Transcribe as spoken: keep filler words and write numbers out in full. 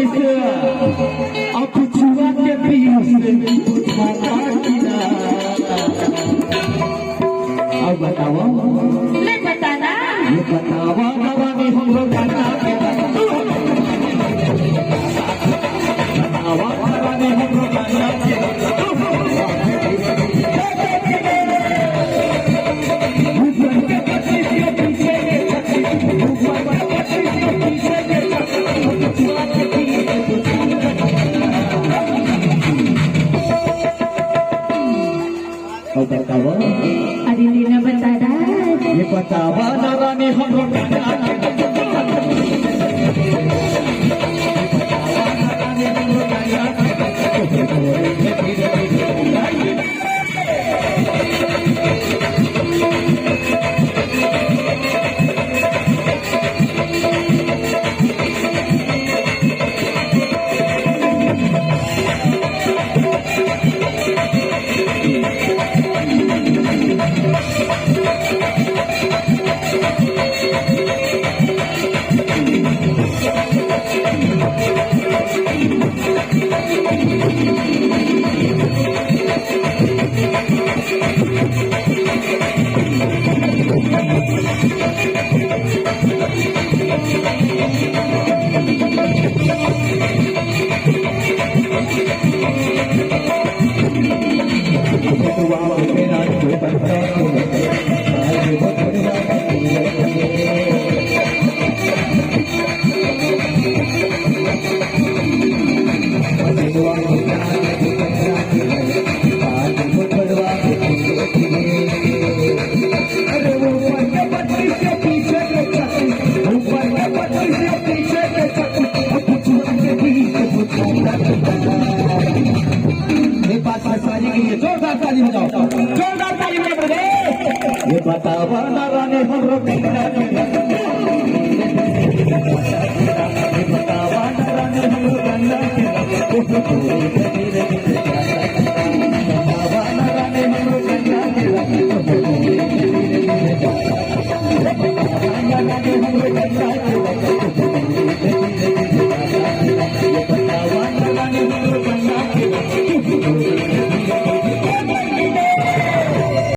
इस अखुछुआ के पीस बुझाता कि ना। अब बताओ। ले बताना। ये बतावा ना रानी हमरो गाना के। बतावा ना रानी हमरो गाना के। अउ बतावा। अरे लेना बता रहा। ये बतावा ना रानी हमरो गाना के। एक बार शायरी के लिए जोरदार ताली बजाओ, जोरदार ताली बजाओ रे। ये बतावा ना रानी हमरो गंगा के, ये बतावा ना रानी हमरो गंगा के, बतावा ना रानी हमरो गंगा के, बतावा ना रानी हमरो गंगा के।